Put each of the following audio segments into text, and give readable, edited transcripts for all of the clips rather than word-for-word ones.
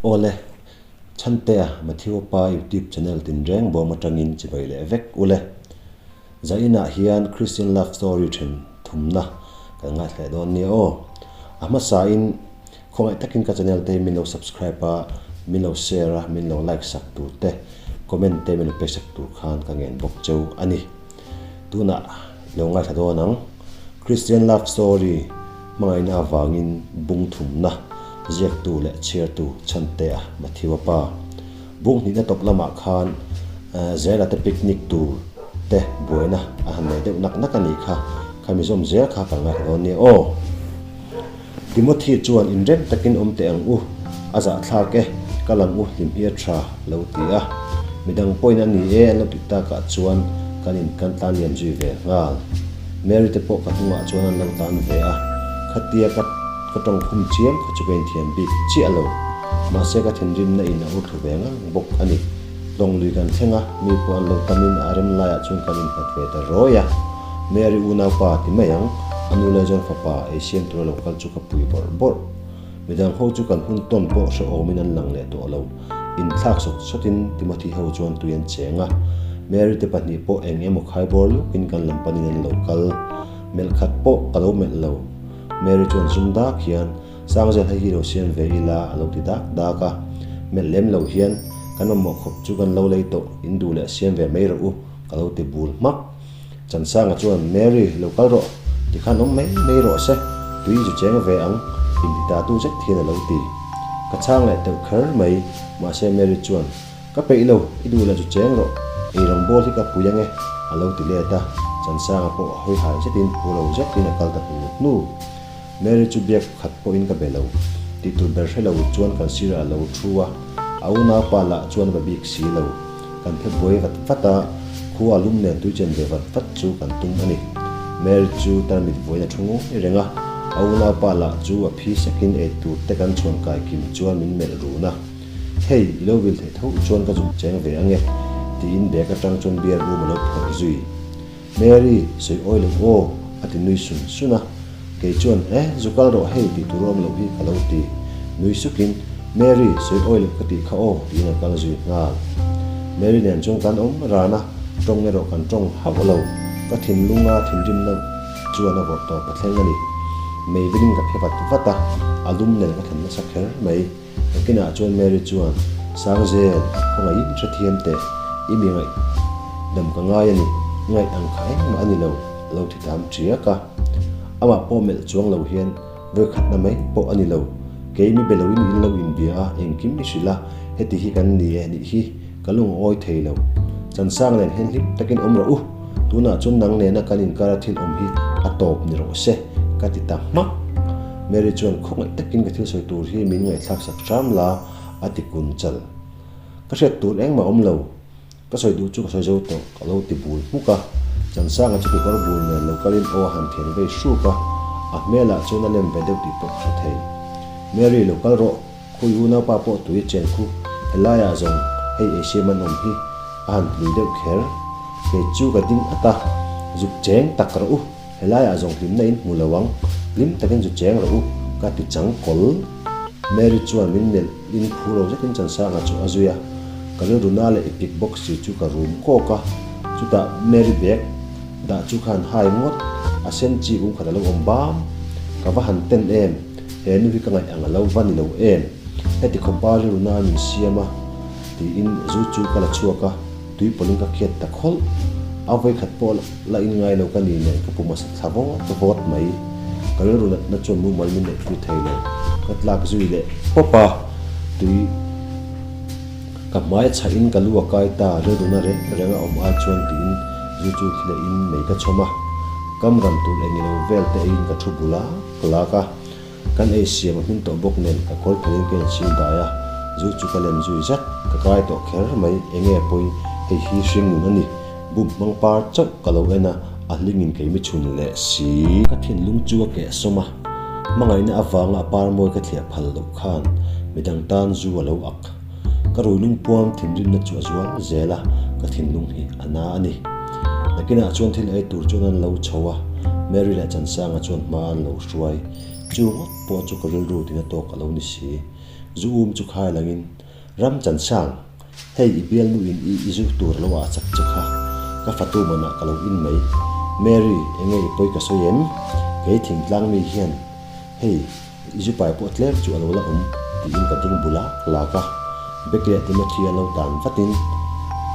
Awle, Chhantea Matthew pa YouTube channel tinreng bawm atangin chibai leh vek ule. Zainah hian Christian love story then thumna kan ngaithleh dawn nia aw. A hmasain khawngaih takin ka channel te min lo subscribe a, min lo share a, min lo like sak tur te, comment te min lo pek sak tur khan ka ngen bawk cheu a ni. Tunah i lo ngaithla dawn ang. Christian love story hmangaihna avangin bung thumna ziaktu leh chhiartu Chhantea Matthew-a pa. Bung hnihna tawp lamah khan Zela te picnic tur te buaina a han nei deuh nak nak a nih kha, khami zawm zel kha kan ngaithla dawn nia aw. Timothy chuan inrem takin awm teh ang u, a zahthlak e, kal ang u hlim hi a tha lo ti a. Midang pawhin a ni e an lo tih takah chuan kan in kan tlan liam zui ve nghal. Mary te pawh ka hnungah chuan an lo tlan ve a, khatia ka ka tawng khum chiam kha chu ka inthiam bik chiah lo. Mahse ka thinrimna in a ur thlu ve ngang bawk a ni. Tlawng lui kan thleng a, mi pawh an lo tamin a rem laiah chuan kan innghat ve ta rawi a. Mary unaupa ti mai ang, a nu leh John fapa ei siam tura lo kal chu ka pui bawrh bawrh. Midang ho chu kan hun tawn pawh hrehawmin an lang leh tawh lo. Inthlak sawt sawtin Timothy ho chuan tui an cheng a. Mary te pahnih pawh eng emaw khai bawr lukin kan lam panin an lo kal. Melh khat pawh ka lo melh lo. Mary chuan zum dak hian Sangzel hei hi lo siam ve ila a lo ti dak dak a. Melh lem lo hian kan mamawh khawp chu kan lo lei tawh, in duh leh siam ve mai rawh u ka lo ti bul hmak. Chansanga chuan, Mary, lo kal rawh, tikhan awm mai mai rawh se, tui zu cheng ve ang, inti ta tu zet hian a lo ti. Ka chhang leh teuh kher mai, mahse Mary chuan, Ka peih lo, i duh leh zu cheng rawh, ei rawngbawl hi ka pui ange, a lo ti let a, Chansanga pawh a hawi hai zetin phu lo zetin a kal ta hnu hnu. Mary chu biak khat pawhin ka be lo, tih tur ber hre lo chuan kan sirah a lo thu a, a unaupa lah chuan a be bik si lo. Kan phe buai vat vat a, khua lum nen tui chen ve vat vat chu kan tum a ni. Mary chu tarmit vawiin a thu ngawi reng a, a unaupa lah chu a phi sakin ei tur te kan chhuan kai kim chuan min melh run a. Hei, i lo vil theih tho chuan ka zuk cheng ve ange, tiin bag atang chuan beer rum a lo phawrh zui. Mary, sawi awi lo aw, a ti nui sun sun a. Kei chuan, Eh, zu kal rawh hei tih tur awm loh hi ka lo ti. Nui sukin, Mary, sawi awi loh ka tih kha aw, tiin a kal zui nghal. Mary nen chuan kan awm ran a, tawng erawh kan tawng hauh lo. Ka thinlunga thinrimna chuan a vawrh tawp a thleng a ni. Mei velin ka phe vat vat a, a lum nen ka thlen nasa kher mai. Nakinah chuan Mary chuan, Sangzel, khawngaihin hrethiam teh, i mi ngaih dam ka ngai a ni, ngaih ang kha engmah a ni lo, a lo ti tam tiak a. Amah pawh melh chuang lo hian vawikhatna mai pawh a ni lo, kei mi be loin in lo inbia a, engkim i hrilh a, heti hi kan ni e nih hi, ka lung a awi thei lo. Chansang nen hian hlim takin awm rawh u, tunah chuan nang nena kan inkara thil awm hi a tawp ni rawh se, ka ti ta hmak. Mary chuan khawngaih takin ka thil sawi tur hi min ngaihthlak sak hram la, a ti kun chal. Ka hriat tur engmah awm lo. Ka sawi duh chu ka sawi zo tawh, ka lo ti bul hmuk a. Chansanga chu kekawr bul nen lo kalin aw a han thian vei hruk a, a hmelah chuan a lem ve deuh tih pawh ka hre thei. Mary, lo kal rawh, khawi unaupa pawh tui a chen khu, helaiah zawng hei eisiam an awm hi, a han tlui deuh kher. Kei chu ka ding at a, zuk cheng tak rawh u. Helaiah zawng hlimna in hmu lo ang, hlim takin zu cheng rawh u, ka ti chang kawl. Mary chuan min melh in phu lo zetin Chansanga chu a zui a, ka rilru na leh ipik bawk si chu ka rum kawk a, chutah Mary bag dah chu khan hai ngawt, a sen chi kum khat a lo awm bam. Ka va han ten em, he nu hi ka ngaih ang a lo va ni lo em, heti khawpa rilru na min siam a, tiin zu chu ka la chhuak a. Tui pawlhin ka khiat ta khawlh. A vawikhat pawh la in ngai lo ka ni nen ka pum a sa thla vawt vawt mai. Ka rilru natna chuan mumal min neih pui thei lo. Ka tlak zui leh pawp a, tui ka hmai a chhah in ka lu a kai ta, rilru na reng reng a awm ai chuan tiin zu chu thli leh in mei ka chhawm a. Kam ram tur eng ilo vel te eiin ka thu bul a, ka lak a. Kan ei siam a hmin tawh bawk nen ka kawl phelhin ka insil dai a, zu chu ka lem zui zat. Ka kai tawh kher mai, enge pawi hei hi hring nun a ni. Bum hmang par chauh ka lo en a, a hlingin kei mi chhun leh si. Ka thinlung chu a keh sawm a, hmangaihna avanga a par mawi ka thliah phal loh khan midang tan zu a lo ak. Ka rui lungpuam thinrimna chu a zual zel a, ka thinlung hi a na a ni. Nakinah chuan thil ei tur chuan an lo chho a, Mary leh Chansanga chuan hma an lo hruai. Chu ngawt pawh chu ka rilru tina tawk a lo ni si. Zu um chu khai langin, Ram chansang, hei i bialnu in i i zu tur lo ah chak che kha, ka fatu manah ka lo in mai. Mary, enge i pawi ka sawi em? Kei thingtlang mi hian hei i zu pai pawh tlem chu a lo la awm tiin ka ding bul lak lak a. Becky leh Timothy an lo tan vatin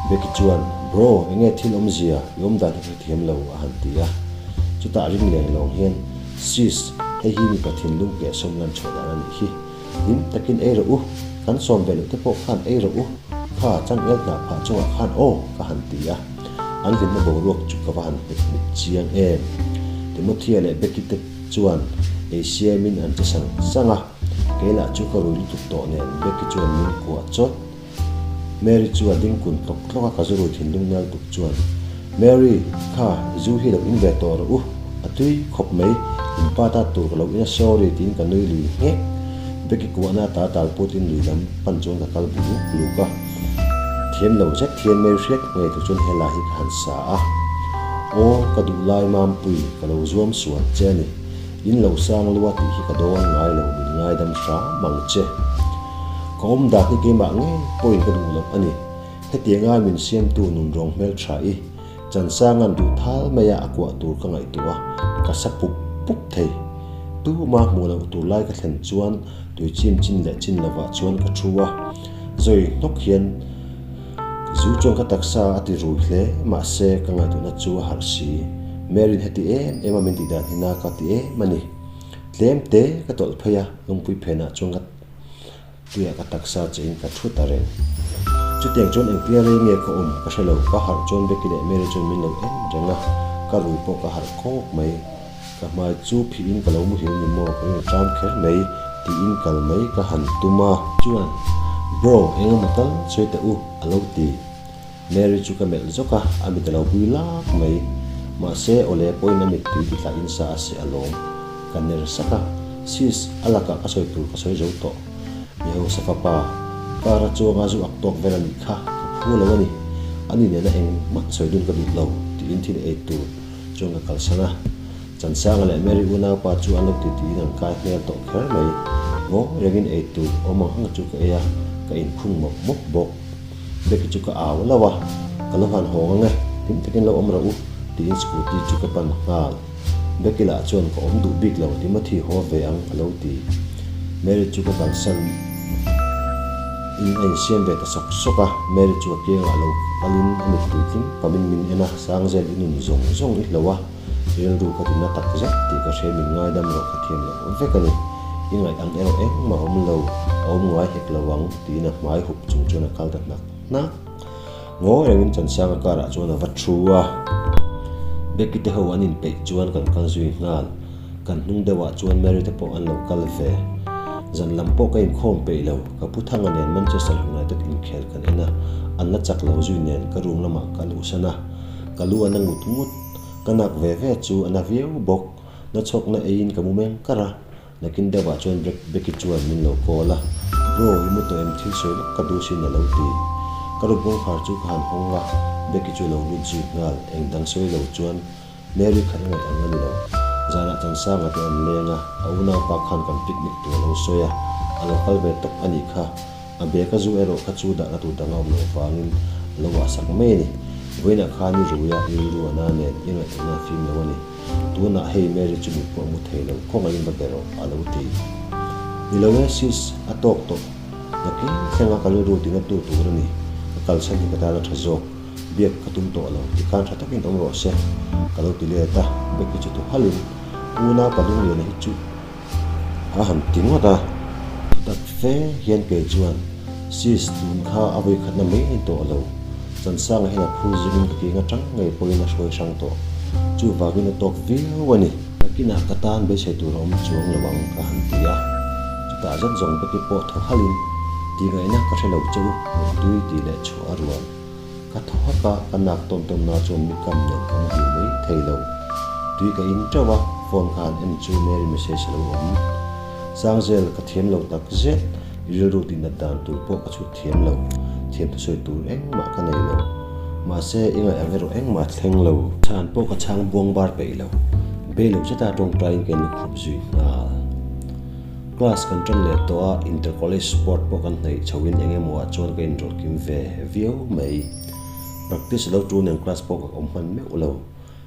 Becky chuan, Bro, enge thil awmzia i awm dan hi ka hrethiam lo a han ti a. Chutah ring leng lawng hian, Sis, hei hi mipa thinlung kehsawm lan chhuah dan a nih hi. Hlim takin ei rawh u, kan sawm ve loh te pawh khan ei rawh u, kha changel hnah phah chungah khan aw ka han ti a, an hlimna boruak chu ka va han hmet mit chiang em. Timothea leh Becky te chuan ei siamin an che sang sang a, kei lah chu ka rui lutuk tawh nen Becky chuan min kuah chawt. Mary chu a ding kun tlawk tlawk a, ka zu rui thinlung nal tuk chuan, Mary, kha, i zu hi lo in ve tawh rawh u, a tui khawp mai, in pa ta tur ka lo in a sorry tiin ka nui lui nghek. Becky kuahna ata tal put in lui lam pan chuan ka kal buk luk a. Thiam lo zet hian Mary hriat ngei tur chuan hela hi ka han sa a. Aw, ka duh lai Mampui, ka lo zuam sual che a ni. In lo sang lua tih hi ka dawn ngai lo, min ngaidam hram ang che. Ka awm dan hi keimah ngei pawhin ka duh loh a ni. Hetianga min siamtu nunrawng hmel tha i Chansanga'n duh thal maia a kuah tur ka ngaihtuah a, ka sa pup pup thei. Tuma hmuh loh tur lai ka thlen chuan tui chim chin leh chin lovah chuan ka thu a. Zawi hnawk hian zu chuan ka taksa a ti rui hle, mahse ka ngaihtuahna chu a harh si. Mary'n heti em em a min tih dan hi na ka ti em a ni. Tlem te ka tawlh phei a, lungpui phenah chuan ka Tuiah ka taksa che in ka thu ta reng. Chutiang chuan engtia rei nge ka awm ka hre lo, ka harh chuan Becky leh Mary chuan min lo en reng a, ka rui pawh ka harh kawk mai. Ka hmai chu phih in ka lo muhil ni maw ka ring ṭam kher mai tiin kal mai ka han tum a. Chuan, Bro, eng emaw tal sawi teh u, a lo ti. Mary chu ka melh zawk a, a mit a lo bui lak mai. Mahse, awle pawhin a mittui ti tla in sa a seh alawm. Ka ner sak a, Sis, a lakah ka sawi tur ka sawi zo tawh. Mi hausa fapa, car a chuanga zu ak tawk vel a nih kha, ka phu lo a ni. Ani nena engmah sawi dun ka duh lo, tiin thil ei tur chuan ka kalsan a. Chansanga leh Mary unaupa chu an lo ti tiin an kai hmel tawh kher mai. Ngawi rengin ei tur awm ang ang chu ka ei a, ka inkhung mawp mawp bawk. Becky chu ka au lo a, Ka lo han hawng ang e, hlim takin lo awm rawh u, tiin scooty chu ka pan nghal. Becky lah chuan ka awm duh bik lo, Timothy haw ve ang a lo ti. Mary chu ka kalsan in a insiam ve ta sawk sawk a, Mary chu a kiangah lo kalin a mittui tling pamin min en a, Sangzel i nun zawng zawng i hlo a, rilru ka ti na tak zet tih ka hre min ngaidam rawh ka thiam loh vek a ni. I ngaih ang erawh engmah awm lo, a awm ngai hek lo ang, tiin a hmai hup chung chuan a kal ta hnak hnak. Ngawi rengin Chansanga karah chuan a va thu a. Becky te ho an inpeih chuan kan kal zui nghal. Kan hnung deuhah chuan Mary te pawh an lo kal ve. Zan lam pawh ka inkhawm peih lo, ka pu Thanga nen Manchester United inkhel kan en a, an la chak lo zui nen ka room lamah ka luhsan a, ka lu a na ngut ngut. Ka nak ve ve chu a na viau bawk. Na chhawkna eiin ka mu meng kar a, nakin deuhah chuan Brek Becky chuan min lo call a, Bro, i mu tawh em thil sawi lawk ka duh sin a lo ti. Ka ru kawngkhar chu ka han hawng a, Becky chu a lo lut zui nghal, eng dang sawi lo chuan Mary kha i ngaih ang a ni lo. Zanah Chansanga te an leng a, a unaupa khan kan picnic tur a lo sawi a, a lo kal ve tawp a nih kha. A bag a zu erawh kha chu dahna tur dang a awm loh vangin a lo ah sak mai a ni. Vawiinah khan i rui a, i rilru a na nen i ngaihtuahna a fim lo a ni. Tunah hei Mary chu mit pawh a mu thei lo, khawngaih in va be rawh a lo ti. Ni lo e sis, a tawk tawh. Nakin thlenga ka rilru tina tu tur a ni. Ka kalsan hi ka tan a tha zawk. Biak ka tum tawh lo, tikhan tha takin awm rawh se ka lo ti let a, Becky chu tu halin Unau pa Lungliana hi chu a han ti ngawt a. Thutak fe hian kei chuan, Sis, tun kha a vawikhatna mai a ni tawh lo. Chansanga hian a phur zingin ka kiang atang ngei pawhin a hruai hrang tawh. Chuvangin a tawk viau a ni. Nakinah ka tan beisei tur a awm chuang lo ang ka han ti a. Chutah zet zawng Becky pawh thaw halhin, Tih ngaihna ka hre lo che u, Muttui tih leh chhuah a rual. Ka thaw hak a, ka nak tawn tawn na chuan mi kam nen ka muhil mai thei lo. Tui ka in teuh a, phone ka han en chu Mary message a lo awm. Sangzel, ka thiam lo tak zet, i rilru tih nat dan tur pawh ka chhut thiam lo, thiam thusawi tur engmah ka nei lo. Mahse, i ngaih ang erawh engmah thleng lo. Chhan pawh ka chhang buang bar peih lo. Bei lo zeta tawngtaiin ka inlukhup zui nghal. Class kan tan leh tawh a, inter college sport pawh kan hnaih chhoin eng emaw ah chuan ka inrawlh kim ve viau mai. Practice lo tu nen class pawh ka awm hman meuh lo.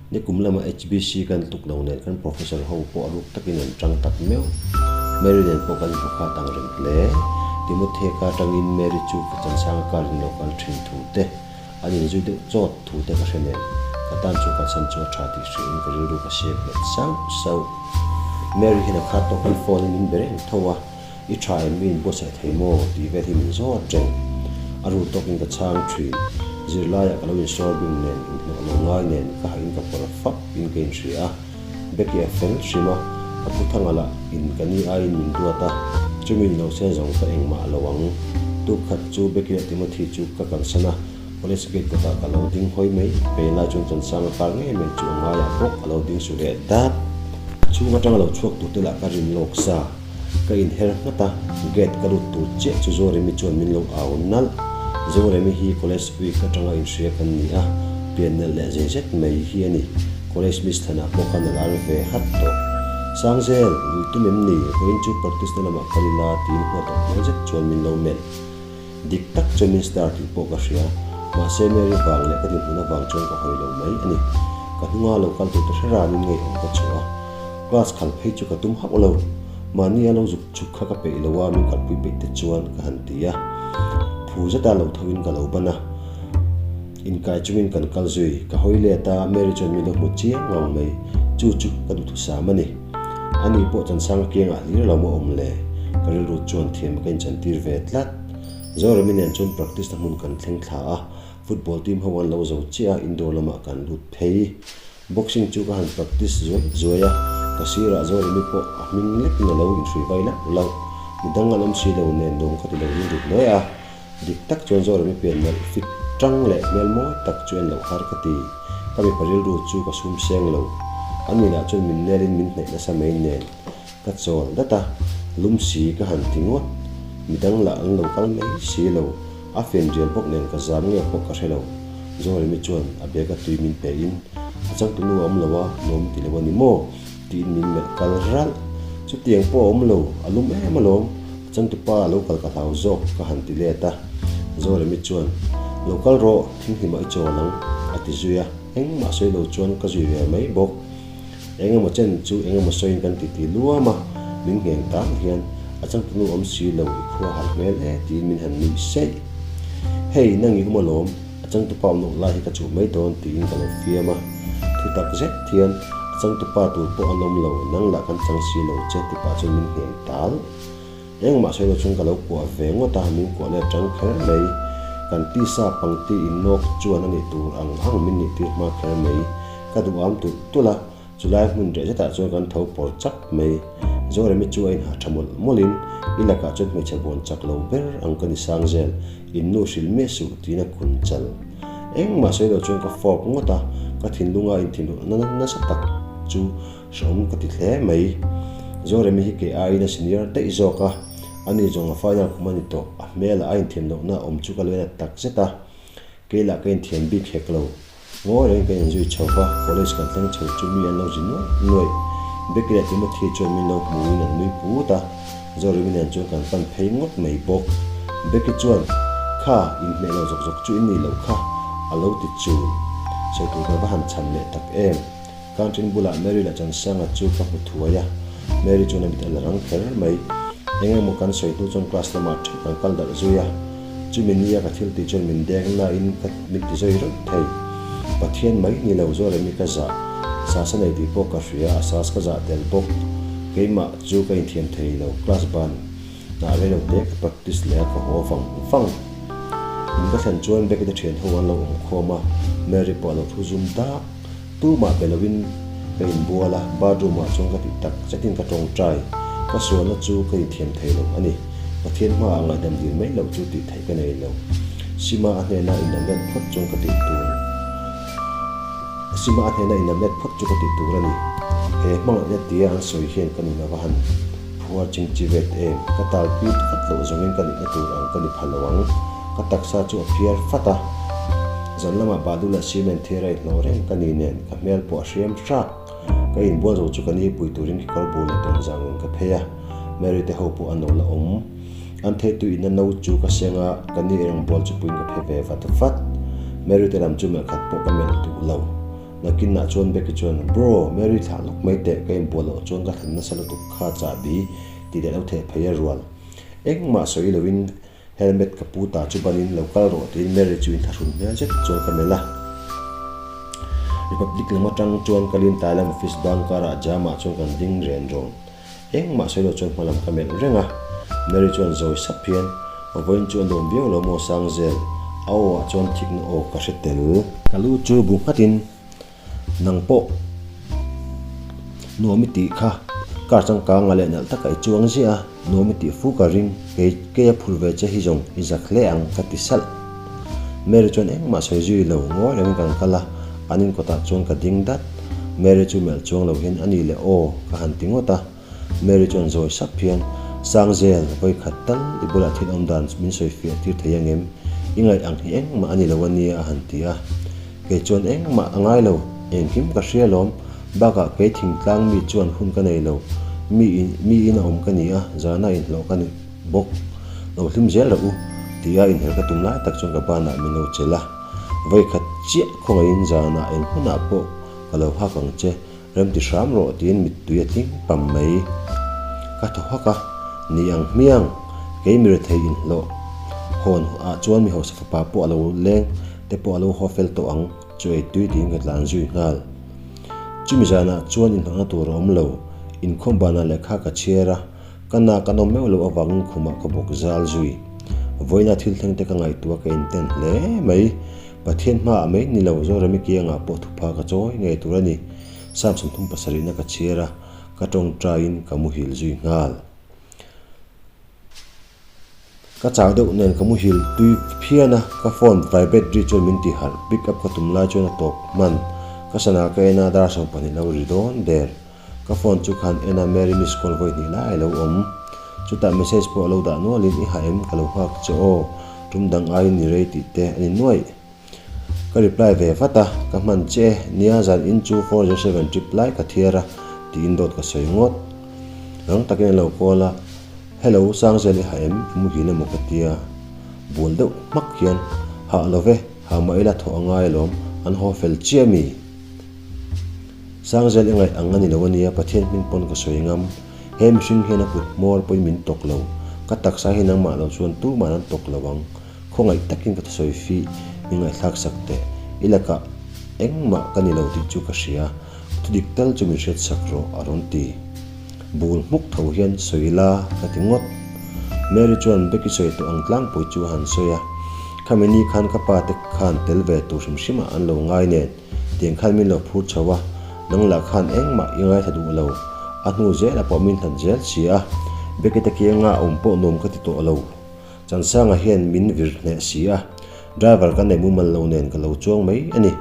Nikum lama HBC kan tluk lo nen kan professor ho pawh a ruk takin an tang tak meuh. Mary nen pawh kan inhmu khat ang reng hle. Timothy ka atangin Mary chu ka chansanga kar in lo kal thin thu te, an inzui deuh chawt thu te ka hre nen ka tan chu kalsan chu a tha tih hriain ka rilru ka siam nghet sauh sauh. Mary hian a khat tawkin phone in min be reng tho a, I tha em i inbuatsaih thei maw? tih vel hi min zawt reng. A ru tawkin ka chhang thin. Zirlaiah ka lo insawr bing nen, inhlawh lo ngai nen ka hahin ka pawr fap in ka inhria a. Becky a fel hrim a, ka pu thanga lah in ka ni aiin min duat a, chumi ni lo se zawng ka engmah lo ang. Tuk khat chu Becky leh Timothy chu ka kalsan a, college gate kawtah ka lo ding hawi mai. Pei lai chuan Chansanga kar ngei mai chu a ngaiah bawk a lo ding su leh dat. Chhung atanga lo chhuak tur te lah ka rin lawk sa. Ka inher nghat a, gate ka lut tur chiah chu Zoremi chuan min lo au nalh. Zoremi hi college week atanga inhria kan ni a, pian nelh leh zei zet mai hi a ni. College miss thanah pawh khan a lar ve hat tawh. Sangzel, lui tum em ni? Vawiin chu practice na lamah kal ila tiin huat awm hmel zet chuan min lo melh. Dik tak chuan min star tih pawh ka hria, mahse Mary vang leh ka dinhmun avang chuan ka hawi lo mai a ni. Ka hnunga lo kal tur te hre ranin ngeiawm ka chhuah a. Class khal phei chu ka tum hauh lo. Mahni a lo zuk chhuk kha ka peih lo a, min kalpui peih te chuan ka han ti a. Phu zeta lo tho in ka lo ban a. Inkai chungin kan kal zui. Ka hawi let a, Mary chuan min lo hmu chiang ngang mai. Chu chu ka duhthusam a ni. Ani pawh chansang kiangah hlir lo maw awm le? Ka rilru chuan thiam ka inchantir ve tlat. Zoremi nen chuan practice na hmun kan thleng thla a, football team ho an lo zo chiah a, indoor lamah kan lut phei. Boxing chu ka han practice zuai zuai a, ka sirah Zoremi pawh a hming lekin a lo inhrui vai lauh lauh. Midang an awm si lo nen nuam ka ti lo rilru hle a. Dik tak chuan Zoremi pian nalh fit tang leh hmel mawi tak chu en loh har ka ti. Ka mipa rilru chu ka sum seng lo. Ani lah chuan min nelin min hnaih nasa mai nen ka chawl dat a, lum si ka han ti ngawt. Midang lah an lo kal mai si lo. A fen rial bawk nen ka zam nge pawh ka hre lo. Zoremi chuan a bag a tui min pe in, A changtu nu a awm lo a, nuam ti lo a ni maw? tiin min melh kal ralh. Chutiang pawh a awm lo, a lum em alawm, a changtu pa a lo kal ka hlau zawk ka han ti let a. Zoremi chuan, Lo kal rawh, thinghlimah i chawl ang, a ti zui a. Engmah sawi lo chuan ka zui ve mai bawk. Eng emaw chen chu eng emaw sawiin kan titi luam a, min ngheng tan hian a changtunu awm si lo i khua har hmel e tiin min han nuih seih. Hei, nang i awm alawm, a changtupa awm loh lai hi ka chuh mai dawn tiin ka lo fiam a. Thu tak zet hian a changtupa tur pawh an awm lo, nang lah kan chang si lo che ti pah chuan min ngheng tal. Engmah sawi lo chuan ka lo kuah ve ngawt a, min kuah let tang kher mai. Kan tisa pangti innawk chuan a nih tur ang ang min nih tir hma kher mai. Ka duham tulh tulh a, chulai hmun reh zetah chuan kan tho pawr chak mai. Zoremi chu a inha tha mawlh mawlhin, I lakah chuan hmeichhe bawn chak lo ber ang ka ni sang zel, in nu hrilh miah suh tiin a kun chal. Engmah sawi lo chuan ka fawp ngawt a, ka thinlunga inthinrulhna nasa tak chu hrehawm ka ti hle mai. Zoremi hi kei aiin a senior daih zawk a, ani zawng a final kum a ni tawh, a hmelah a inthiam lohna awm chu ka lo en a tak zet a, kei lah ka inthiam bik hek lo. Ngawi reng ka inzui chho va, college kan thleng chho chu mi an lo zi nuaih nuaih. Becky leh Timothy chuan min lo hmuin an nui put a, Zoremi nen chuan kan pan phei ngawt mai bawk. Becky chuan, Kha, inhmeh lo zawk zawk chu i nih loh kha, a lo ti chul. Sawi tur ka va han chhan leh tak em. Canteen bulah Mary leh Chansanga chu ka hmu thuai a, Mary chuan a mit a la rang kher mai. Eng emaw kan sawi hnu chuan class lamah theuh kan kal darh zui a, chumi nia ka thil tih chuan min deng nain ka min ti zui reuh thei. Pathian mai ni lo Zoremi ka zah, sasa nei tih pawh ka hria, a sas ka zah tel bawk. Keimah chu ka inthiam thei lo, class ban hnah rei lo te ka practice leh a ka haw vang vang. In ka thlen chuan Becky te thian ho an lo awm khawm a, Mary pawh a lo thu zum dak. Tumah be loin ka inbual a, bathroom ah chuan ka ti tak zetin ka tawngtai. Ka sualna chu ka inthiam thei lo a ni. Pathian hmaah ngaihdam dil mai loh chu tih theih ka nei lo. Sima a hnena inamlet phawt chuan ka tih tur Sima a hnena inamlet phawt chu ka tih tur a ni. He hmangaihna tia an sawi hian ka nun a va han phuar chingchi vet em. Ka talpit vat loh zawngin ka nihna tur ang ka ni pha lo ang. Ka taksa chu a phiar fat a, zan lamah balu leh cement thir a inhlawh reng ka ni nen ka hmel pawh a hriam hrak. Ka inbual zo chu ka ni pui turin kekawr bul leh tawnzang rawn ka phei a. Mary te ho pawh an lo la awm. An theitu in a no chu ka seng a, ka ni erang bual chu puiin ka phe ve vat vat. Mary te lam chu melh khat pawh ka melh duh lo. Nakinah chuan Becky chuan, Bro, Mary thlah lawk mai teh, ka inbual loh chuan ka thlan nasa lutuk kha chahbi tih leh lo theh phei a rual. Engmah sawi loin Helmet ka pu ta chu banin lo kal rawh tiin Mary chu inthlahrun hmel zet chuan ka melh a. Republic lam atang chuan kalin tlai lam office bang karah jam ah chuan kan ding ren rawn. Engmah sawi lo chuan hma lam ka melh reng a. Mary chuan zawi sap hian, Vawiin chu a nuam viau lo maw Sangzel? A aw ah chuan thikna aw ka hre tel. Ka lu chu bu nghatin Nang pawh nuam i tih kha car changkang a leh nalh takah i chuang ziah a, nuam i tih fu ka ring, kei kei a phur ve che hi zawng i zak hle ang ka ti salh. Mary chuan engmah sawi zui lo, ngawi rengin kan kal a, an inkawtah chuan ka ding dat. Mary chu melh chuang lo hian a ni leh aw ka han ti ngawt a. Mary chuan zawi sap hian, Sangzel, vawi khat tal i bulah thil awm dan min sawi fiah tir thei angem? I ngaih ang hi engmah a ni lo a nia a han ti a. Kei chuan engmah a ngai lo, engkim ka hria lawm, bakah kei thingtlang mi chuan hun ka nei lo, mi in mi in a awm ka ni a, zana inhlawh ka ni bawk, lo hlim zel rawh u, tia inher ka tum lai tak chuan ka banah min lo chelh a, vawi khat chiah khawngaihin zanah eng hunah pawh ka lo hak ang che, Rem ti hram rawh tiin mittui a tling pam mai. Ka thaw hak a, ni ang hmiang, kei mi rethei inhlawh hawn ah chuan mi hausa fapa pawh a lo leng te pawh a lo haw fel tawh ang chu ei tui tiin ka tlan zui nghal. Chumi zanah chuan inhlawhna tur a awm lo, inkhawm banah lehkha ka chhiar a, ka na ka nawm meuh loh avangin khumah ka bawk zal zui. Vawiina thil thleng te ka ngaihtuah ka inten hle mai. Pathian hmaah mai ni lo, Zorami kiangah pawh thupha ka chawi ngei tur a ni. Sam 37 na ka chhiar a, ka tawngtaiin ka muhil zui nghal. Ka chau deuh nen ka muhil tui phian a, ka phone vibrate ri chuan min ti harh, pick up ka tum lai chuan a tawp hman. Ka sana ka en a, dar 12 lo ri dawn der. Ka phone chu khan en a, Mary miss call vawi hnih lai a lo awm. Chutah message pawh a lo dah nualin i ha em ka lo nghak che aw, tum dang aiin ni rei tih te a ni nuaih. Ka reply ve vat a, ka hman che e, nia zan in chu 407 trip lai ka thiar a tiin dawt ka sawi ngawt. Rang takin a lo call a, Hello Sangzel i ha em, i muhil emaw ka tia. Bual deuh hmak hian, Hah lo ve, ha mah ila thawh a ngai alawm, an haw fel chiah mi? Sangzel i ngaih ang a ni lo a nia, Pathian hming pawn ka sawi ngam. He mihring hian a kut hmawr pawhin min tawk lo. Ka taksa hi nangmah lo chuan tuman an tawk lo ang. Khawngaih takin ka thusawi fih, min ngaihthlak sak teh. I lakah engmah ka ni lo tih chu ka hria. Thu dik tal chu min hriat sak rawh a rawn ti. Bul hmuk tho hian sawi la ka ti ngawt. Mary chuan Becky sawi tawh ang tlangpui chu a han sawi a. Khami ni khan ka pa te khan tel ve tur hrim hrimah an lo ngai nen. Tiang khan min lo phur chho a, nang lah khan engmah i ngaithla duh lo. A hnu zel a pawh min hlat zel si a, Becky te kianga awm pawh nuam ka ti tawh lo. Chansanga hian min vir hneh si a, driver ka nei mumal lo nen ka lo chuang mai a ni.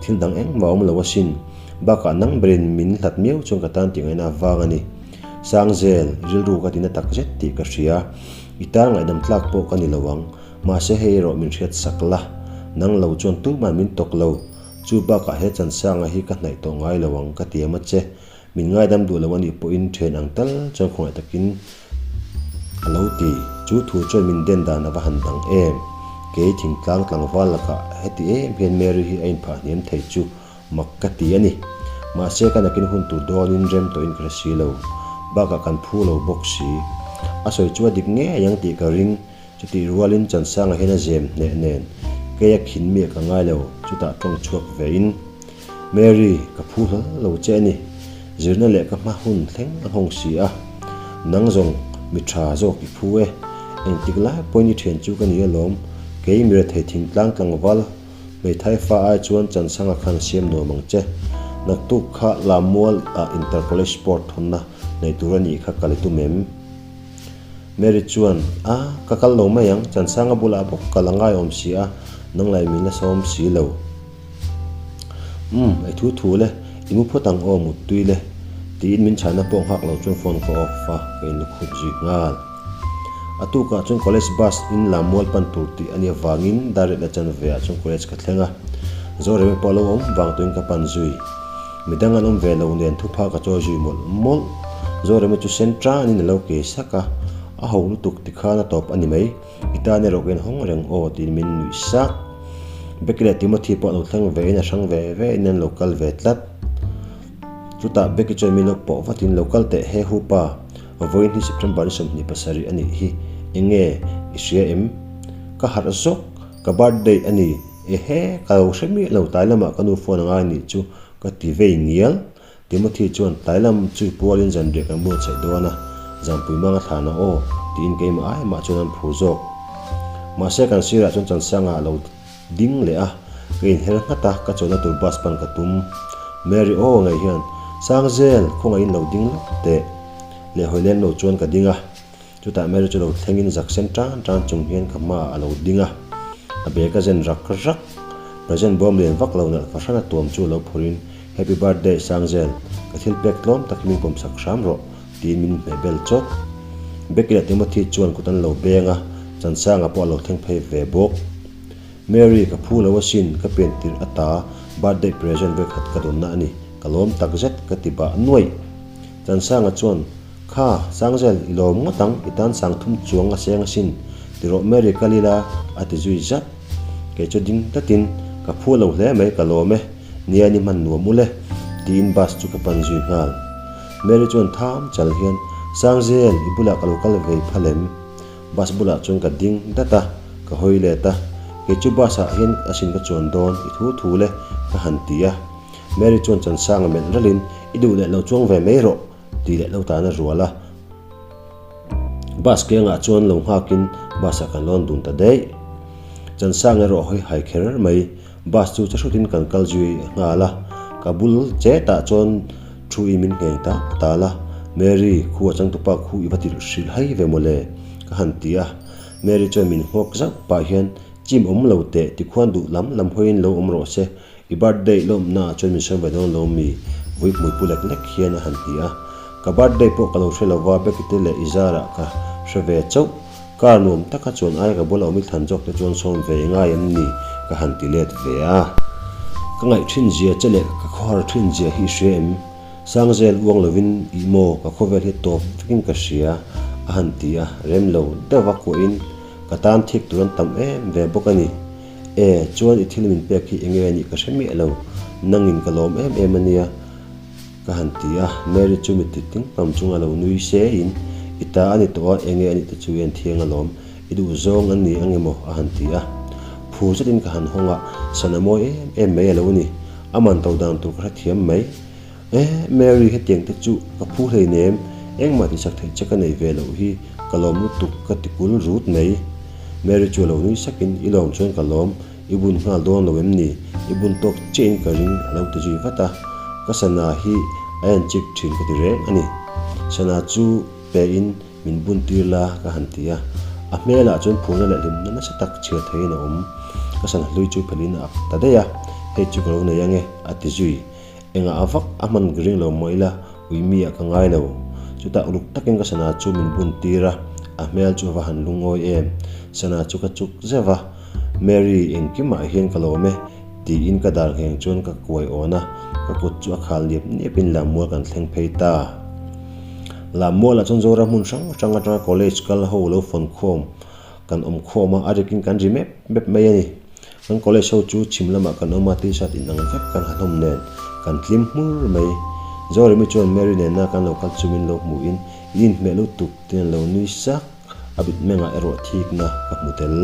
Thil dang engmah awm lo asin. Bakah nang berin min hlat miau chuan ka tan tih ngaihna vang a ni. Sangzel, rilru ka tina tak zet tih ka hria. I tan ngaihdam tlak pawh ka ni lo ang. Mahse hei erawh min hriat sak la, nang lo chuan tumah min tawk lo. Chu bakah he Chansanga hi ka hnaih tawh ngai lo ang ka ti em a che. Min ngaidam duh lo a nih pawhin then ang tal chuan khawngaih takin a lo ti. Chu thu chuan min den dan a va han dang em. Kei thingtlang tlangval lakah heti em hian Mary hi a inphah hniam thei chu mak ka ti a ni. Mahse ka nakin hun tur dawnin rem tawhin ka hre si lo. Bakah kan phu lo bawk si. A sawi chu a dik ngei ang tih ka ring. Chutih rualin Chansanga hian a zem hneh nen kei a khin miah ka ngai lo, chutah tawng chhuak vein, Mary, ka phu hlal lo che a ni, zirna leh ka hma hun thleng a nghawng si a, nang zawng mi tha zawk i phu e, engtik lai pawhin i thian chu ka ni alawm, kei mi rethei thingtlang tlangval hmeithai fa ai chuan Chansanga khan siam nuam ang che, naktuk kha Lammual ah Inter College Sport thawnna nei tur a nih kha kal i tum em? Mary chuan, A, ka kal lo mai ang, Chansanga bulah bawk kal a ngai awm si a, nang lai min la sawm si lo. Umm, ei thu thu le, i mu phawt ang aw muttui le, tiin min chhana pawh nghak lo chuan phone ka off a, ka inlukhut zui nghal. A tukah chuan college bus in lam mual pan tur tih a nih avangin dar riat la chanve ah chuan college ka thleng a, Zoremi pawh a lo awm vang tuin ka pan zui. Midang an awm ve lo nen thupha ka chawi zui mawlh mawlh. Zorema chu sen tanin a lo ke sak a, a ho lutuk tikhan a tawp a ni mai. I tan erawh ka inhawng reng aw tiin min nuih sak. Becky leh Timothy pawh an lo thleng ve in a hrang ve ve in an lo kal ve tlat. Chutah Becky chuan min lo pawh vatin lo kal teh he hu pa, vawiin hi September ni 27 a nih hi, eng nge i hria em? Ka harh zawk, ka birthday a ni, ehe ka lo hre miah lo tlai lamah ka nu phone a ngai nih chu ka ti vei ngial. Timothy chuan tlai lam chu pualin zanriah kan buatsaih dawn a, Zanpui mang a thlan a aw, tiin keimah ai mah chuan an phur zawk. Mahse kan sirah chuan Chansanga a lo ding leh a, ka inher nghat a, ka chuanna tur bus pan ka tum. Mary aw ngei hian, Sangzel, khawngaihin lo ding lawk teh. Leh hawi lem lo chuan ka ding a. Chutah Mary chu lo thlengin zak sen tan tan chung hian ka hmaah a lo ding a, a bag a zen rak rak. Present bawm lian vak lo nalh fahran a tuam chu lo phurin, Happy birthday Sangzel, ka thil pek tlawm tak hi min pawmsak hram rawh, tiin min hmeh bel chawt. Becky leh Timothy chuan kut an lo beng a, Chansanga pawh a lo thleng phei ve bawk. Mary, ka phu lo asin, ka pian tirh ata birthday present vekhat ka dawnna a ni, ka lawm takzet, ka ti bah nuaih. Chansanga chuan, Kha, Sangzel, i lawm ngawt ang, i tan sang thum chuang a seng asin, ti rawh Mary ka lila, a ti zui zat. Kei chu ding tlatin, Ka phu lo hle mai, ka lawm e, nia ni hman nuam ule, tiin bus chu ka pan zui nghal. Mary chuan tham chal hian, Sangzel, i bulah ka lo kal vei phal em? Bus bulah chuan ka ding dat a, ka hawi let a, Kei chu bus ah hian asin ka chuan dawn, i thu thu le, ka han ti a. Mary chuan Chansanga melh ralin, I duh leh lo chuang ve mai rawh, Tih leh lo tan a rual a, bus kengah chuan lo nghakin bus ah kan lawn dun ta daih. Chansang erawh hawi hai kher mai, bus chu che hrutin kan kal zui nghal a, ka bul chetah chuan thu in min ngheng ta tal a, Mary, khu a changtupa khu i va ti hrilh hai ve mawle, ka han ti a, Mary chuan min nghawk zauh pah hian chim awm lo teh tikhuan duh lam lam hawiin lo awm rawh se, I birthday lawmna ah chuan min sawi ve dawn lo mi? Vui hmui pu lek lek hian a han ti a. Ka birthday pawh ka lo hre lova, Becky te leh i zarah ka hre ve chauh. Car nuam taka chuan ai ka bula awm i thlan zawk te chuan sawm ve i ngai em ni? Ka han ti let ve a. Ka ngaih thin zia che leh ka khawhar thin zia hi i hria em? Sangzel uang lovin ih maw ka khawvel hi tawp vekin ka hria a han ti a, rem lo deuha kuahin ka tan thik tur an tam em ve bawk a ni. E, chuan i thil min pek hi enge a nih ka hre miah lo, nangin ka lawm em em a nia, ka han ti a. Mary chu mittui ting pam chunga lo nui se in, I ta a ni tawh a, enge a nih te chu i en thiang alawm, i duh zawng an ni ang emaw a han ti a. Phur zetin ka han hawng a, sana mawi em em mai a lo ni, a man to dan tur ka hrethiam mai. E, Mary hetiang te chu ka phu hleinem, engmah tihsak theih che ka nei ve loh hi, ka lawm lutuk ka ti kul rut mai. Mary chu a lo nui sakin, I lawm chuan ka lawm, i bun nghal dawn lo em ni? I bun tawk chiahin ka ring a lo ti zui vat a, ka sana hi a en chik thin ka ti reng a ni. Sana chu pe in min bun tir la ka han ti a, a hmelah chuan phurna leh hlimna nasa tak chhiar theihin a awm. Ka sana hlui chu phelhin a ak ta daih a, hei chu ka lo nei ange a ti zui. Engah a vak a hman ka ring lo mah ila ui mi ah ka ngai lo. Chutah uluk takin ka sana chu min bun tir a, a hmel chu a va han lungawi em. Sana chu ka chuk zeuh a, Mary engkimah hian ka lawm e tiin ka dar ngheng chuan ka kuai awn a, ka kut chu a khal niap niapin Lammual kan thleng phei ta. Lammualah chuan Zoram hmun hrang hrang atanga college kal ho lo fawn khawm kan awm khawm a, a rikin kan ri mep mep mai a ni. Kan college ho chu chhim lamah kan awm a, t-shirt inang vek kan ha hlawm nen kan tlim hmur mai. Zoremi chuan Mary nena kan lo kal chu min lo hmuhin i inhmeh lutuk tiin a lo nui sak, a mitmengah erawh thikna ka hmu tel.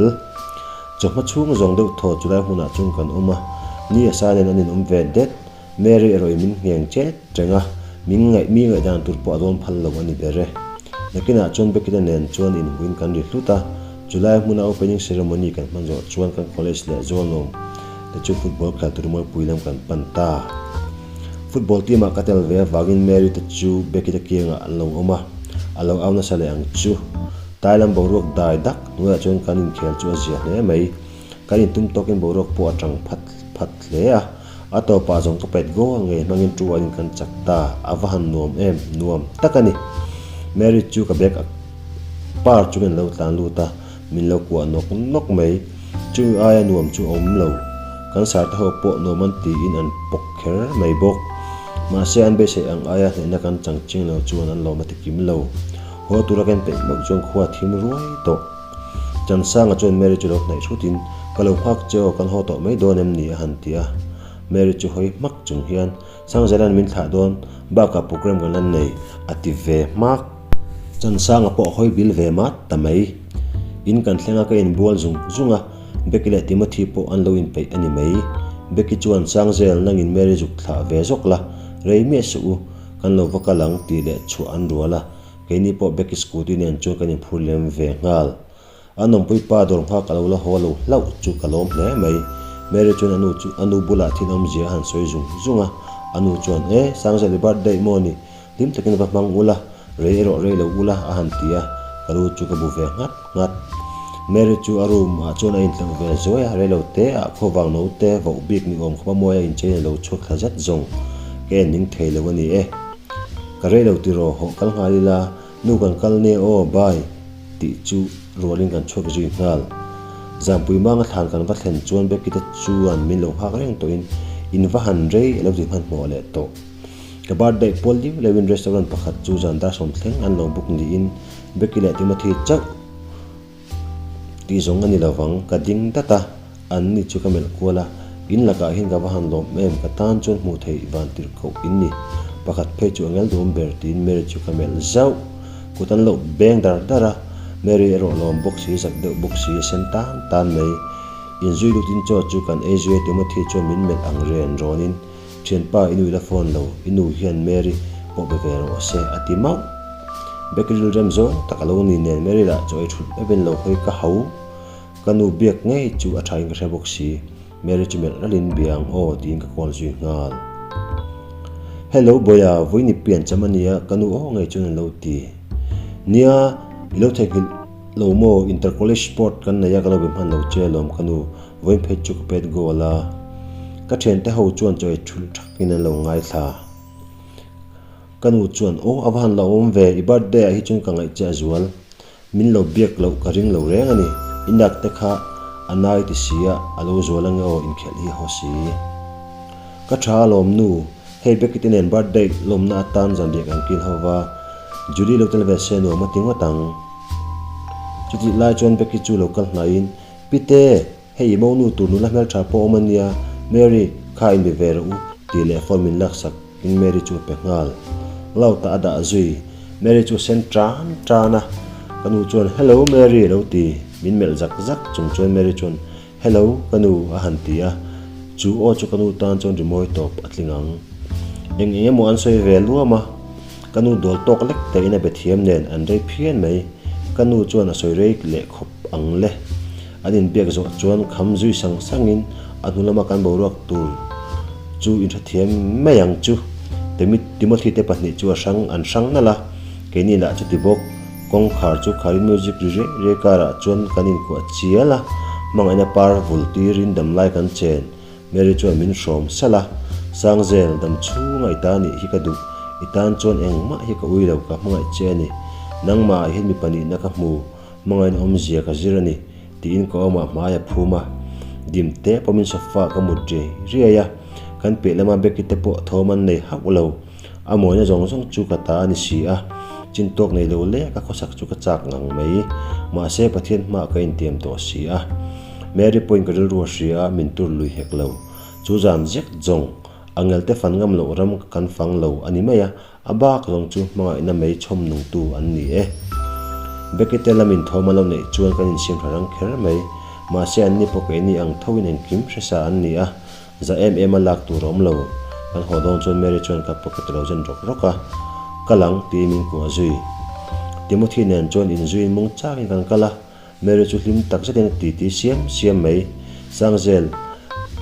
Chawhma chhung zawng deuh thaw chulai hmunah chuan kan awm a, ni a sa nen an inawm ve det. Mary erawh in min ngheng chet reng a, min ngaih mi ngaihdan tur pawh a dawn phal lo a ni ber e. Nakinah chuan Beckett-a nen chuan inhuin kan ri hlut a, Chulai hmuna opening ceremony kan hman zawh chuan kan college leh Zawlnawm te chu football khel tur mualpui lam kan pan ta. Football team ah ka tel ve avangin Mary te chu Beckett-a kiangah an lo awm a, a lo au nasa leh ang chu. Tai lam boruak dai dak hnuaiah chuan kan inkhel chu a zia hle mai. Kan intum tawkin boruak pawh a tang phat phat hle a. A tawpah zawng ka pet goal ngei hmangin tu aiin kan chak ta, a va han nuam em, nuam tak a ni. Mary chu ka bag a par chungin a lo tlan lut a, min lo kuah nawk nawk mai. Chu aia nuam chu a awm lo. Kan sarte ho pawh nuam an tiin an pawk kher mai bawk. Mahse an beisei ang aia hnehna kan chang ching lo chuan an lawm a ti kim lo. Haw tura kan peih meuh chuan khua thim ruai tawh. Chansanga chuan Mary chu lo hnaih hrutin, Ka lo nghak che aw, kan haw tawh mai dawn em ni? a han ti a. Mary chu hawi hmak chung hian, Sangzela'n min thlah dawn, bakah program kan la nei, a ti ve hmak. Chansanga pawh hawi bil ve mat ta mai. In kan thleng a ka inbual zung zung a, Becky leh Timothy pawh an lo inpeih a ni mai. Becky chuan, Sangzel, nangin Mary zuk thlah ve zawk la, rei miah suh u, kan lo va kal ang tih leh chhuah an rual a, keini pawh Becky scooty nen chuan kan inphur lem ve nghal. A nawmpui pa dawr nghak a lo la haw lo hlauh chu ka lawm hle mai. Mary chuan a nu chu a nu bulah thil awmzia a han sawi zung zung a, a nu chuan, E, Sangzeli birthday maw ni? Hlim takin va hmang ula, rei erawh rei lo ula a han ti a, ka lu chu ka bu ve nghat nghat. Mary chu a room ah chuan a intleuh ve zuai a, rei lo te ah khuavang no te voh bik ni awm khawpa mawi a inchein a lo chhuak thla zet zawng. Ka en ning thei lo a ni e. Ka rei lo tiraw, hawh kal nghal ila, nu kan kal nia aw, bye tih chu rualin kan chhuak zui nghal. Zampui manga thlan kan va thlen chuan Becky te chuan min lo nghak reng tawhin in va han rei a lo ti hmanhmawh leh tawh. Ka birthday pawl liu leuhin restaurant pakhat chu zan dar sawm thleng an lo book niin Becky leh Timothy chauh tih zawng a ni lovang ka ding dat a, an ni chu ka melh kual a, in lakah hian ka va han lawm em ka tan chuan hmuh theih van tirh koh in ni pakhat phei chu a ngel duhawm ber tiin Mary chu ka melh zauh kut an loh beng dar dar a, Mary erawh lawm bawk si zak deuh bawk si a sen tan tan mai inzui lutin chaw chu kan ei zui a Timothy chuan min melh ang ren rawnin Thianpa, i nu i la phone lo, i nu hian Mary pawh be ve rawh se, a ti mauh. Becky rilrem zawng tak a lo ni nen Mary lah chaw ei thut meuhin lo hawi ka hau. Ka nu biak ngei chu a thain ka hre bawk si. Mary chu melh ralin bia ang aw tiin ka call zui nghal. Hello Bawia, vawiin i pian cham a nia, ka nu aw ngei chuan a lo ti. Nia, i lo theihnghilh lo maw, inter-college sport kan nei a ka lo be hman lo che alawm ka nu, Vawiin phei chu ka pet goal a, ka thiante ho chuan chaw ei thulh thakin an lo ngaithla. Ka nu chuan, Aw, a va han lo awm ve, i birthday ah hi chuan ka ngaih che a zual. Min lo biak loh ka ring lo reng a ni. I nak te kha a nai ti si a, a lo zual ange aw, inkhelh hi haw si. Ka tha alawm nu, hei Becky te nen birthday lawmna atan zanriah kan kil ho va, Julie lo tel ve se nuam a ti ngawt ang. Chutih lai chuan Becky chu lo kal hnaihin, Pite, hei i monu tur nula hmeltha pawh awm a nia, Mary, kha in be ve rawh u, tih leh phone min laksak in Mary chu a pe nghal. Loud ah a dah zui, Mary chu a sen tan tan a, ka nu chuan Hello Mary a lo ti, min melh zak zak chung chuan Mary chuan Hello ka nu a han ti a, chu aw chu ka nu tan chuan rimawi tawp a tling ang. Eng eng emaw an sawi ve luam a, ka nu dawl tawk lek te in a be thiam nen an rei phian mai, ka nu chuan a sawi rei leh khawp. ang le. An inbiak zawh chuan kham zui sang sangin a hnu lama kan boruak tur chu inhrethiam mai ang chu. Timothy te pahnih chu a hrang an hrang nalh a, keini lah chuti bawk. Kawngkhar chu kharin music ri riai riai karah chuan kan inkuah chial a, hmangaihna par vul tirin damlai kan chen. Mary chuan min hrawm salh a, Sangzel, dam chhunga i ta nih hi ka duh, i tan chuan engmah hi ka ui lo, ka hmangaih che a ni. Nangmahah hian mi pahnihna ka hmu. Hmangaihna awmzia ka zir a ni, tiin ka awmah hmai a phum a. Dim te pawmin sofa ka mut riai riai a, kan piah lama Becky te pawh thawm an nei hauh lo. A mawina zawng zawng chu ka ta a ni si a, chin tawk nei lo leh ka khawsak chu ka chak ngang mai. Mahse Pathian hmaah ka intiam tawh si a. Mary pawhin ka rilru a hria a, min tur lui hek lo. Chu zan zek zawng, a ngelte fan ngam loh ram kan fang lo a ni mai a, A bak zawng chu hmangaihna mei chhawm nungtu an ni e. Becky te lamin thawm a lo neih chuan kan insiam hra rang kher mai. Mahse an ni pawh keini ang thoin engkim hresa an ni a, za em em a lak tur a awm lo. Kan haw dawn chuan Mary chuan ka pocket a lo zen rawk rawk a, Kal ang tiin min kuah zui. Timothy nen chuan inzuiin mung chakin kan kal a, Mary chu hlim tak zetin a ti ti siam siam mai. Sangzel,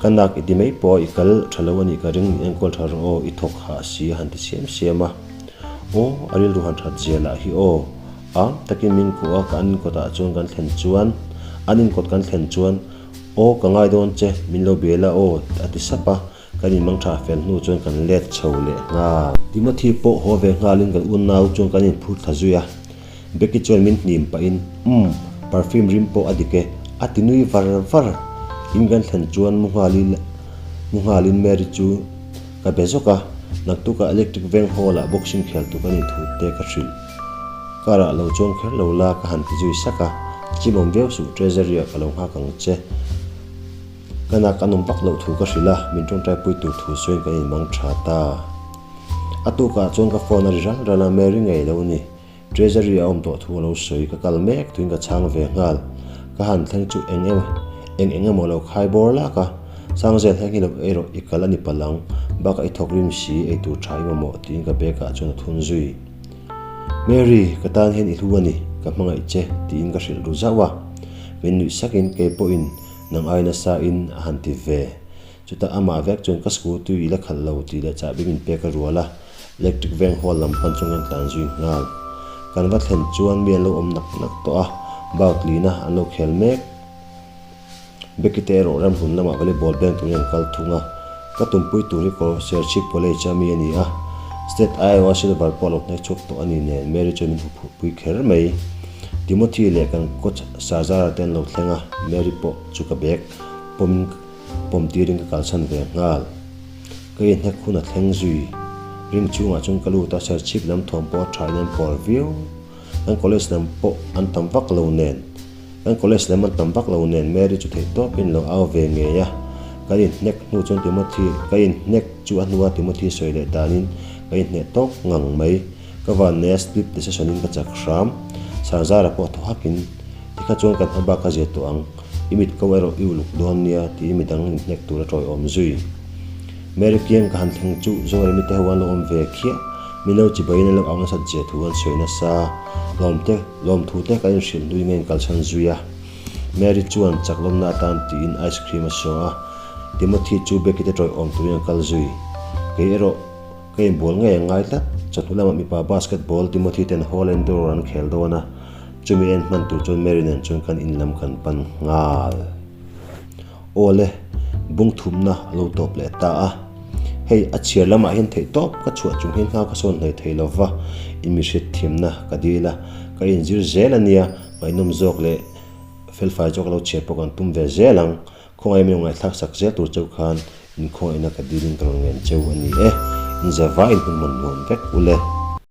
ka nak i ti mai pawh a i kal tha lo a nih ka ring, min enkawl tha rawh aw, i thawk hah si a han ti siam siam a. Aw, a rilru han that zia lah hi aw. Am takin min kuh a, ka an inkawt ah chuan kan thlen chuan, an inkawt kan thlen chuan, Aw, ka ngai dawn che, min lo bia la aw, a ti sap a, kan inmang tha fel hnu chuan kan let chho leh nghal. Timothy pawh haw ve nghalin kan unau chuan kan inphur thla zui a. Becky chuan min hnim pahin, Umm, perfume rim pawh a dik e, a ti nui var var. In kan thlen chuan mu nghalin mu nghalin Mary chu ka be zawk a. Naktukah Electric Veng Hall ah boxing khel tuk a nih thu te ka hrilh. Car ah lo chuang kher lo la ka han ti zui sak a, chimawm viau suh Treasury ah ka lo nghak ang che. Ka nak an awm vak loh thu ka hrilh a, min tawngtai pui tur thu sawiin kan inmang tha ta. A tukah chuan ka phone a ri ral ral a, Mary ngei lo ni. Treasury a awm tawh thu a lo sawi, ka kal mek tuin ka chhang ve nghal. Ka han thleng chu eng eng eng eng emaw lo khai bawr lak a, Sangzel heng hi lo ei rawh i kal a ni palh ang, bakah i thawk rim si ei tur tha i mamawh tiin ka bag ah chuan a thun zui. Mary, ka tan hian i hlu a ni, ka hmangaih che tiin ka hrilh ru zauh a. Min nuih sakin kei pawhin nang ai nasa in a han ti ve. Chutah amah vek chuan ka scooty i la khalh lo tih leh chahbi min pek a rual a. Electric Veng Hall lam pan chuan kan tlan zui nghal. Kan va thlen chuan mi an lo awm nak nak tawh a, bout lina an lo khel mek. Becky te erawh ramhlun lamah volleyball beng turin an kal thung a, ka tumpui tur hi kawr Serchhip College a mi a ni a, State Iowa Silver pawh a lo hnek chhuak tawh a ni nen Mary chuan min huphurh pui kher mai. Timothy leh kan coach Sazara te an lo thleng a, Mary pawh chu ka bag pawmin pawm tirin ka kalsan ve nghal. Ka inhnek hun a thleng zui. Ring chhungah chuan ka lut a, Serchhip lam thuam pawh a tha in an pawr viau. Kan college lam pawh an tam vak lo nen. Kan college lam an tam vak lo nen Mary chu theih tawpin lo au ve ngei a. Kan inhnek hnu chuan Timothy, ka inhnek chu a hnua Timothy sawi leh danin ka inhneh tawk ngang mai. Ka van nei a split decision in ka chak hram. Sarzara pawh thaw hakin tikha chuan kan hma bak ka zir tawh ang. I mit ko erawh i uluk dawn nia tiin midang inhnek tur a tawiawm zui. Mary Kiang ka han thleng chu Zoremi te ho an lo awm ve khiah. Mino chibaiin an lo au nasat zia thu an sawi nasa. Lawmte, lawmthu te kan inhrilh hlui nge in kalchhan zui a. Mary chuan chak lawmna atan tiin ice cream a saw a. Timothy chu Becky te tawiawm turin a kal zui. Kei erawh ka inbual ngei a ngai tlat. Chawhnu lamah mipa basketball Timothy ten Hall and Door an khel dawn a. Chumi en hman tur chuan Mary nen chuan kan in lam kan pan nghal. Awle, bung thumna a lo tawp leh ta a. Hei, a chhiar lamah hian theih tawp ka chhuah chung hian hma ka sawn hlei thei lo va, in mi hriatthiamna ka dil a, ka inzir zel a nia, ngaihnawm zawk leh felfai zawk lo chhiar pawh kan tum ve zel ang. Khawngaih mi ngaihthlak sak zel tur cheu khan in khawngaihna ka dilin ka rawn ngen cheu a ni e. In zava in hun hman nuam vek ule.